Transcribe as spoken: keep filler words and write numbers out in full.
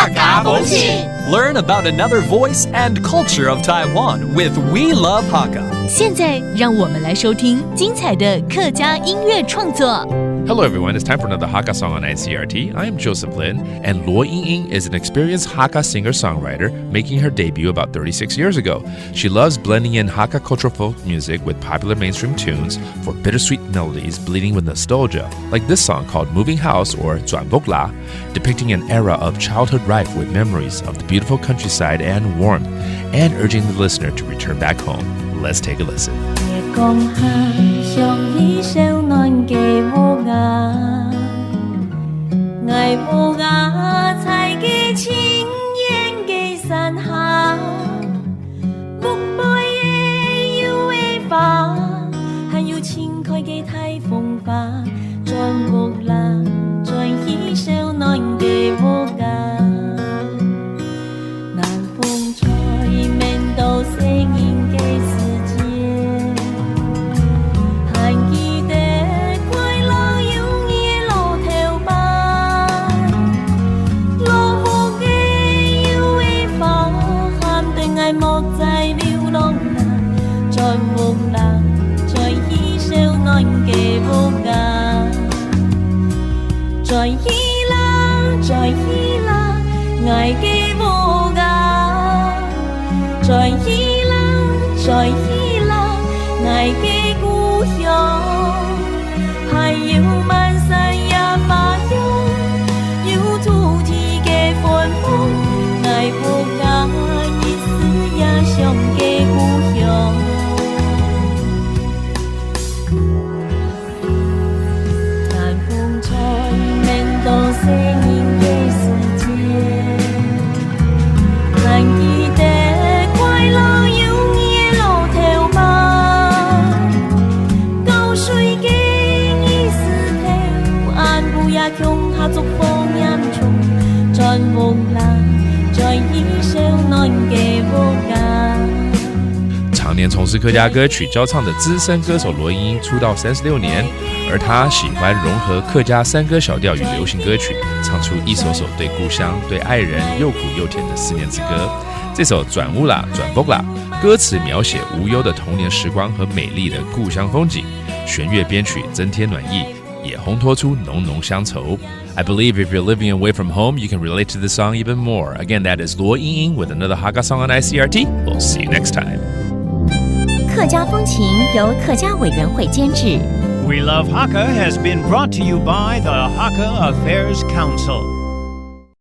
客家風情。 Learn about another voice and culture of Taiwan with We Love Hakka. 现在，让我们来收听精彩的客家音乐创作。 Hello, everyone. It's time for another Hakka song on I C R T. I'm Joseph Lin, and Luo Yingying is an experienced Hakka singer songwriter making her debut about thirty-six years ago. She loves blending in Hakka cultural folk music with popular mainstream tunes for bittersweet melodies bleeding with nostalgia, like this song called Moving House or Zuan Vok La, depicting an era of childhood rife with memories of the beautiful countryside and warmth, and urging the listener to return back home. Let's take a listen. 月光下，想起小囡个屋啊，𠊎屋啊在个清远个山下，屋背个有个花，还有盛开个大风花，转屋啦，转去小囡个屋啊。 南风吹，闻到细人个时节，还记得快乐幼年个老头吧。老屋个有个花，喊得𠊎莫再流浪啦，转屋啦，转去小囡个屋啊。 转去啦，转去啦，𠊎个屋啊！转去啦，转去啦，𠊎个故乡。还有满山野花香，有土地个芬芳，𠊎屋啊，一世也想个故乡。 南风吹，闻到细人个时节，还记得快乐幼年个老头吧。交税个日时头，俺不也穷下足方言穷，转屋啦，转去小囡个屋啊。 常年从事客家歌曲教唱的资深歌手罗英英出道三十六年，而她喜欢融合客家山歌小调与流行歌曲，唱出一首首对故乡、对爱人又苦又甜的思念之歌。这首《转屋啦，转屋啦》，歌词描写无忧的童年时光和美丽的故乡风景，弦乐编曲增添暖意，也烘托出浓浓乡愁。I believe if you're living away from home, you can relate to the song even more. Again, that is Luo Yingying with another Hakka song on I C R T. We'll see you next time. 客家风情由客家委员会监制。 We Love Hakka has been brought to you by the Hakka Affairs Council.